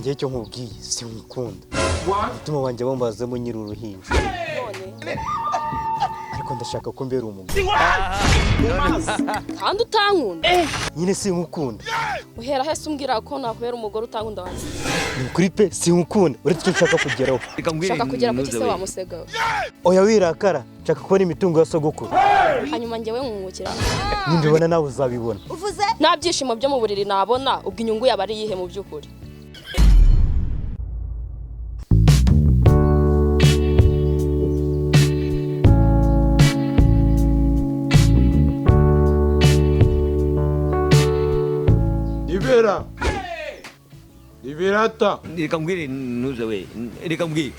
Ngewe icyo nkubwiye, sinkukunda. Umutima wanjye wambazemo nyiri uruhinja. None? Ariko ndashaka ko mbera umugore. Kandi utankunda? Nyine sinkukunda. Uhera hese umbwira ko nakubera umugore utankunda wanjye? Ni ukuri pe, sinkukunda, uretse icyo nshaka kugeraho. Ushaka kugera ku se wa musega we? Oya, wirakara, nshaka kubona imitungo ya sogokuru. Hanyuma njyewe nkungukira? Nimbibona nawe uzabibona. Uvuze? Nta byishimo byo mu buriri nabona, ubwo inyungu yaba ari iyihe mu by'ukuri? Libera. Liberata. Reka mbwire ntuze we, reka mbwire.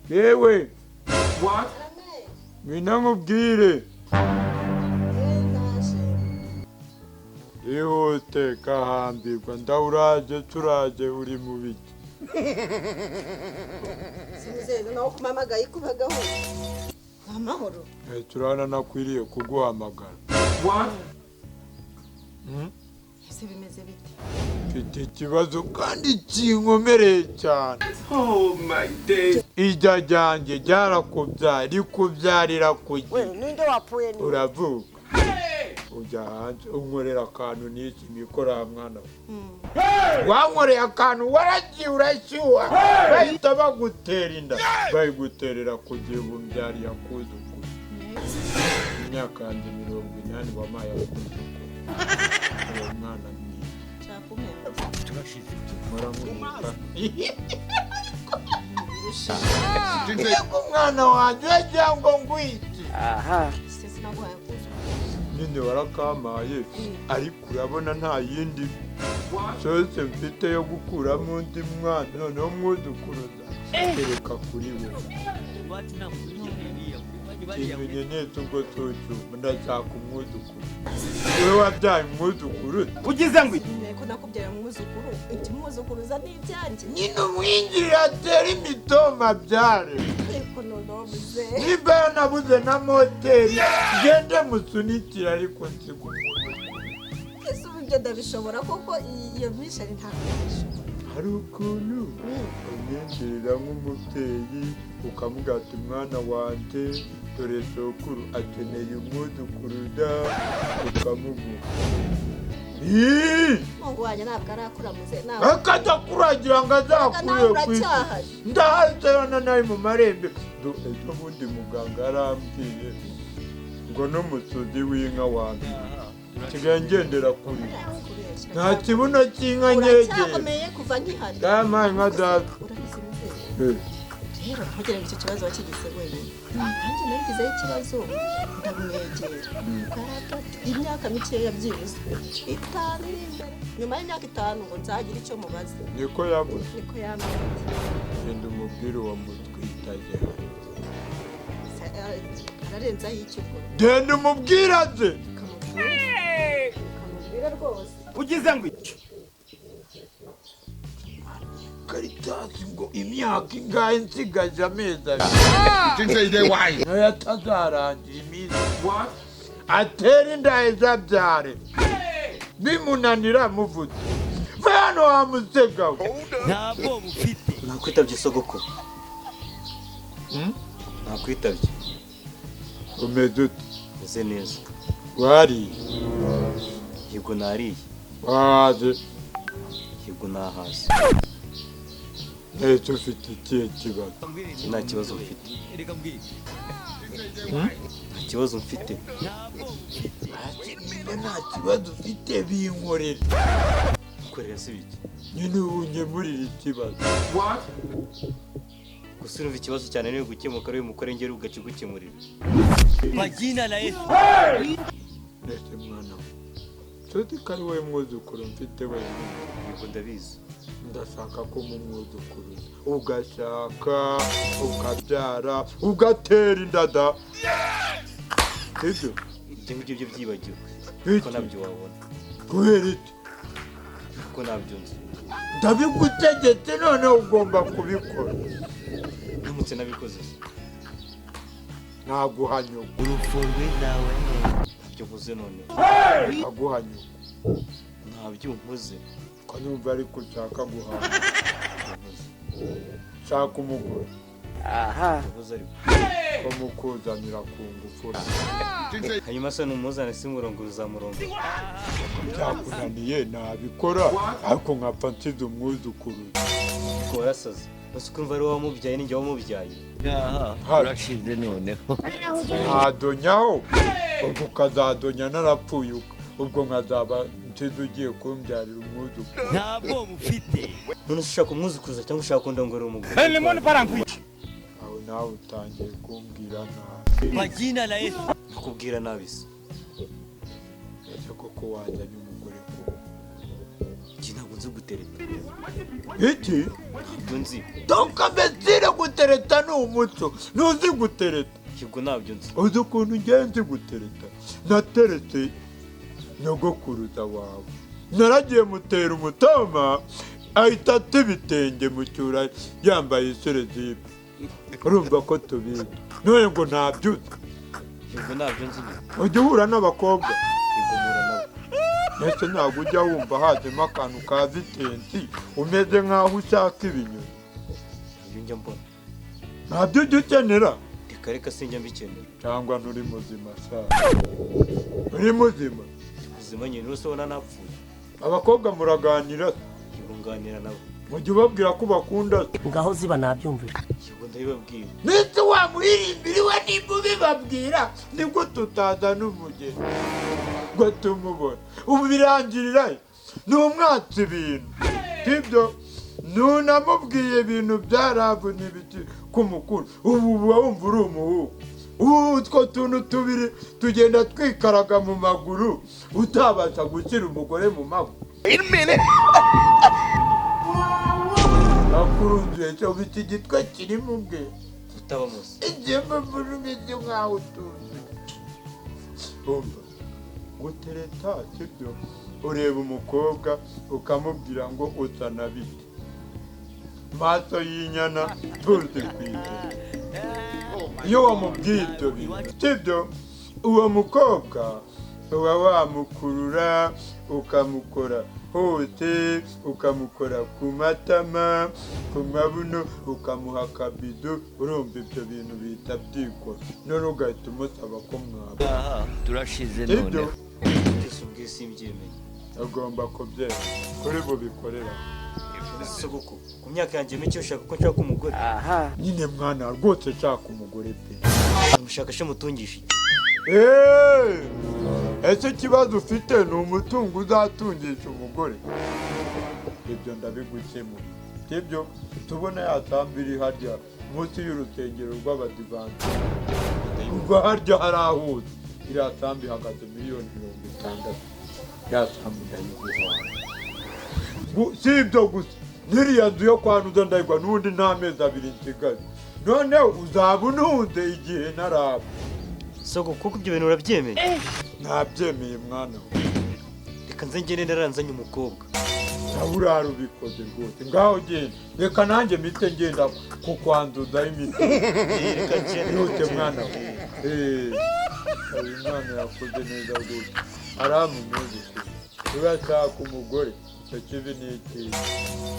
Yewe. Ngwino nkubwire. Ihute kahambirwa, ndawuraje turaje, uri mu biki? Sinizeye nawe kumamagaye kubagaho amahoro. Eh, turabona nakwiriye kuguhamagara. Ese bimeze bite? Mfite ikibazo kandi kinkomereye cyane. Ijya ryanjye ryarakubyaye, rikubyarira ku gihe. Ninde wapfuye ni? Uravuka ujya hanze, unkorera akantu n'iki mikora mwana we. Wankoreye akantu, waragiye urashyuha, bahita bagutera inda, bayiguterera ku gihe. Umbyariye akuzukuru. Imyaka yanjye 80, wampaye akuzukuru. Uwo mwana mwiza. Nshaka umwembe. Mpora nkunuka. Yego, umwana wanjye uragira ngo ngwiki. Se sinaguhaye akuzukuru? Nyine warakampaye, ariko urabona nta yindi sose mfite yo gukuramo undi mwana. Noneho umwuzukuruza kereka kuri we. Ikintu nkeneye ubwo tucyuma, ndashaka umwuzukuru. Wowe wabyaye umwuzukuru? Ugize ngo Ko nakubyara umwuzukuru, ibyo umwuzukuruza ni ibyanjye. Nyine umwingirira atera imitoma abyare. Ariko noneho muzehe. Nimba yanabuze na moteri, ngende musunikire, ariko nsiga umwuzukuru. Ese ubu ibyo ndabishobora koko? Iyo mishari ntabwo nabishobora. Hari ukuntu umwinjirira nk'umubyeyi, ukamubwira ati: "Mwana wanjye, dore sokuru akeneye umwuzukuruza," ukamumuha. Ii! Mungu wanjye ntabwo arakura, muzehe, ntabwo. Akajya kuragira ngo Nawe azakure ku isi. uracyahari. Ndahazana nari mu marembe. Ejo bundi muganga yarambwiye ngo n'umusuzi w'inka wanjye nsigaye ngendera kuri Kubeshya. nta kibuno cy'inka nyegera. Uracyakomeye kuva nkihari. Yampaye nka data. Urabizi muzehe, rero ntugira ngo icyo kibazo wakigize wenyine, nanjye nabigizeho ikibazo, ndamwegera. Karagati imyaka mikeya, byibuze 5 iri imbere, nyuma y'imyaka 5 ngo nzagire icyo mubaza. Niko yavuze? Niko yambwiye. Genda umubwire uwo mutwitaye. Ararenzaho iki ubwo? Genda umubwire aze. Kamubwire, kamubwire rwose. Ugize ngo Karitasi ngo imyaka ingahe nsigaje? Amezi 2 nayo atazarangira iminsi, atera inda abyare, bimunanira muvuze. Va hano wa musega we. Ntabwo bufite. Nakwitabye sogokuru. Nakwitabye. Umeze ute? Meze neza. Wariye? Yego, nariye. Wahaze? Yego, nahaze. Ese ufite ikihe kibazo? Nta kibazo mfite. Reka mbwire. Nta kibazo mfite. Niba nta kibazo ufite, binkorere. Gukorera si biki? Nyine ubu nkemurire ikibazo. Gusa urumva ikibazo cyane niwe gukemuka ari mukore, ngere ugakigukemurira. Kwa jina la Yesu. Ndetse mwana we, tuzi ko ari wowe mwuzukuru mfite wenyine. Yego, ndabizi. Ndashaka ko mu mwuzukuruza ugashaka, ukabyara, ugatera inda da, sibyo? Ibyo ngibyo byo byibagiwe Biki? ko nabyo wabona. Kubera iki? Kuko nabyo nzi. Ndabigutegetse, noneho ugomba kubikora. Ndamutse nabikoze se? Naguha nyoko. Urupfu rw'inawe. Ntabyo nkoze none. Naguha nyoko. Ntabyo nkoze. Ko numva ariko ushaka guhaha? Shaka umugore. Ubuze ariko. Ko mukuzanira ku ngufu. Hanyuma se numuzane simurongo uzamurongo? Byakunaniye nabikora, ariko nkapfa nsize umwuzukuru. Ko warasaze? Bose ukumva ari wowe wamubyaye, ninjye wamubyaye. Aha urashize noneho. Ntadonyaho, ubwo ukazadonya narapfuye, ubwo nkazaba nsize ugiye kumbyarira umwuzukuru. Ntabwo bufite. None se ushaka umwuzukuruza cyangwa ushaka kundongorera umugore? Aho nawe utangiye kumbwira nabi. Kwa jina la Yesu. Nakubwira nabi se? Ese koko wazanye umugore ko? Njye ntabwo nzi gutereta. Iki? Ntabwo nzi. Dokamezire, gutereta ni umuco. Ntuzi gutereta? Ubwo ntabyo nzi. Uzi ukuntu ngenzi gutereta? Nateretse nyogokuruza wawe, naragiye mutera umutoma, ahita ata ibitenge mu cyura yambaye iserezipe. Urumva ko tubizi, none ngo ntabyuze. Ubwo ntabyo nzi nyine. Ujya uhura n'abakobwa? Yego, mpura nabo. Ndetse ntabwo ujya wumva hazemo akantu ka vitensi, umeze nk'aho ushaka ibinyoni? Ntabyo njya mbona. Ntabyo ujya ukenera? Reka reka, sinjya mbikenera. Cyangwa nturi muzima sa? Uri muzima? Ubuzima nyine, rwose ubona napfuye. Abakobwa muraganira? Yego, nganira nabo. Mujya ubabwira ko ubakunda? Ngaho ziba, nabyumvise. Yego, ndabibabwira. Ndetse wa muririmbiri we, nimba ubibabwira nibwo tutazana umugeni ngo tumubona. Ubu birangirira he? Ni umwatsi ibintu sibyo, ntunamubwiye ibintu bya love n'ibiki k'umukuru. Ubu uba wumva uri umuhungu, ubu utwo tuntu tubiri tugenda twikaraga mu maguru, utabasha gushyira umugore mu maguru akurunzuye cyo iki gitwe kirimo ubwe. Tutaba musi. Igihe mbona umeze nkaho utuzuye, umva, gutereta sibyo, ureba umukobwa ukamubwira ngo usa na bite, maso y'inyana tuzi ku ijuru. Iyo wamubwiye ibyo bintu sibyo, uwo mukobwa uba wamukurura, ukamukora hose, ukamukora ku matama, ku mabuno, ukamuha akabizu. Urumva ibyo bintu bihita byikora, none ugahita umusaba ko mwaba. Aha turashize Sibyo? noneho. Byose ubwiye simbyemeye. Agomba kubyera kuri bubikorera. Sogoko, ku myaka yanjye mike ushaka ko nshaka umugore? Nyine mwana, rwose nshaka umugore pe. Mushaka se mutungisha iki? Eee! Ese ikibazo ufite ni umutungo uzatungisha umugore? Ibyo ndabigukemura, sibyo? Tubona ya sambu iri harya munsi y'urusengero rw'Abadivanti, ubwo harya harahuze, iriya sambu ihagaze miliyoni 60. Ya sambu ndayiguhaye. Si ibyo gusa, n'iriya nzu yo kwa Nuza ndayigwa n'ubundi nta mezi 2 nsigaye, noneho uzaba untunze igihe ntaraba. Sogoko, kuko ibyo bintu urabyemeye? Nabyemeye mwana we. Reka nze ngende, ndaranzanye umukobwa. Nawe urara ubikoze rwose. Ngaho genda, reka nanjye mpite ngenda kukwanduzaho imiti. Reka ngende. Ihute mwana we. Uyu mwana yakoze neza rwose, aramu umwuzukuru. Urashaka umugore, icyo kibi ni ikihe?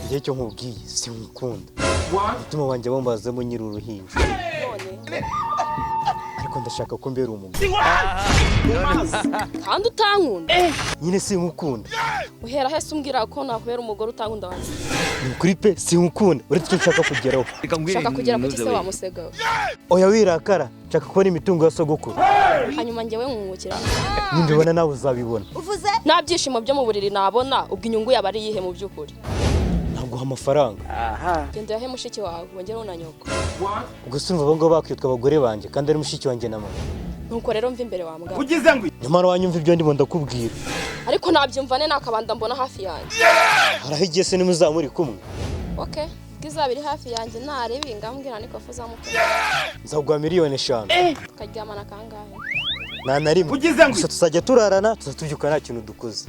Igihe cyo nkubwiye sinkukunda, umutima wanjye wambazemo nyiri uruhinja. None? Ariko ndashaka ko mbera umugore. Kandi utankunda? Nyine sinkukunda. Uhera hese umbwira ko nakubera umugore utankunda wanjye? Ni ukuri pe, sinkukunda, uretse icyo nshaka kugeraho. Reka ngwire. Ushaka kugera ku Ntuze ki se we. wa musega we? Oya, wirakara, nshaka kubona imitungo ya sogokuru. Hanyuma njyewe nkungukira? Nimbibona nawe uzabibona. Nta byishimo byo mu buriri nabona, ubwo inyungu yaba ari iyihe mu by'ukuri? Naguha amafaranga. Genda uyahe mushiki wawe, wongere na nyoko. Ubwo se urumva abo ngabo bakwitwa abagore banjye kandi ari mushiki wanjye na mama? Nuko rero mva imbere wa mbwa. Nyamara wanyumva ibyo ndimo ndakubwira. Ariko nabyumva ne nakabanda mbona hafi yanjye? Hari aho igihe se nimuzaba muri kumwe. Okay, ubwo izaba iri hafi yanjye nareba ingambwira niko fuzamukora. Nzaguha miliyoni 5. Tukaryamana kangahe? Nta na rimwe gusa, tuzajya turarana tuzatubyuka nta kintu dukoze.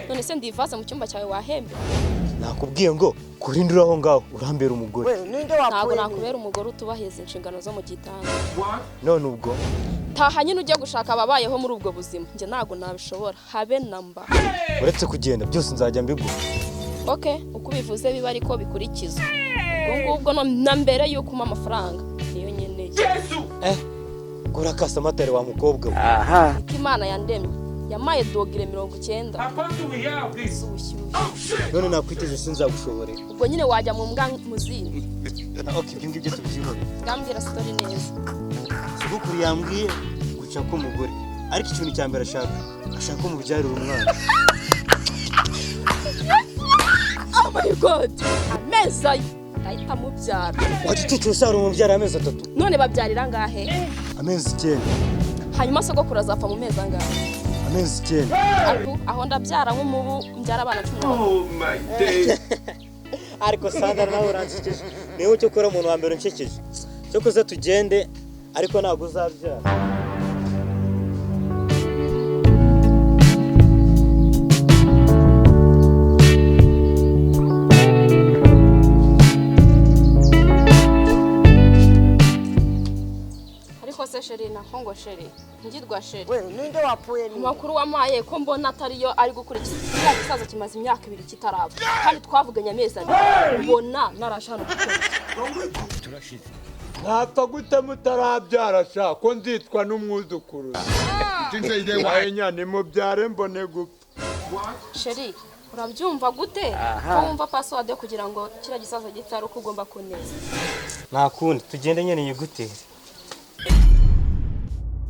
None se ndivaze mu cyumba cyawe wahembe? Nakubwiye ngo kurinde uri aho ngaho urambera umugore. Ntabwo nakubera umugore utubahiriza inshingano zo mu gitanda. None ubwo? Taha nyine ujye gushaka ababayeho muri ubwo buzima, njye ntabwo nabishobora habe na mba. Uretse kugenda, byose nzajya mbiguha. Okay, uko ubivuze biba ariko bikurikizwa. Ubwo ngubwo na mbere y'uko umpa amafaranga niyo nkeneye. Urakasa amatare wa mukobwa we. Kuko Imana yandemye yamaye dogere 90 z'ubushyuhe. None nakwiteze sinzagushobore. Ubwo nyine wajya mu mbwa mu zindi. Ok, ibyo ngibyo tubyihorere. Ngambwira story neza. Sogokuru yambwiye gushaka umugore, ariko ikintu cya mbere ashaka ko mubyarira umwana. Oh my God, amezi ayo ndahita mubyara. Wagicucu usara umubyara amezi 3. None babyarira angahe? Amezi 9. Hanyuma sogokuru azapfa mu mezi angahe? Amezi 9. Ariko aho ndabyara nk'umubu mbyara abana 10. Ariko Sandra nawe uransekeje. Niwe cyo kora umuntu wa mbere unsekeje. Cyo kuze tugende ariko ntabwo uzabyara. Ariko se sheri nako ngo sheri ngirwa sheri. We ninde wapfuye ni? Amakuru wampaye ko mbona atariyo ari gukurikiza. Kiriya gisaza kimaze imyaka 2 kitaraba kandi twavuganye amezi 2 ubona naraje hano gukora. Turashize. Ntapfa gute mutarabyara sha ko nzitwa n'umwuzukuru. Nya nimubyare mbone gupfa. Sheri urabyumva gute ko wumva password yo kugira ngo kiriya gisaza gipfe ari uko ugomba kuneza? Nta kundi tugende nyine nyigutere.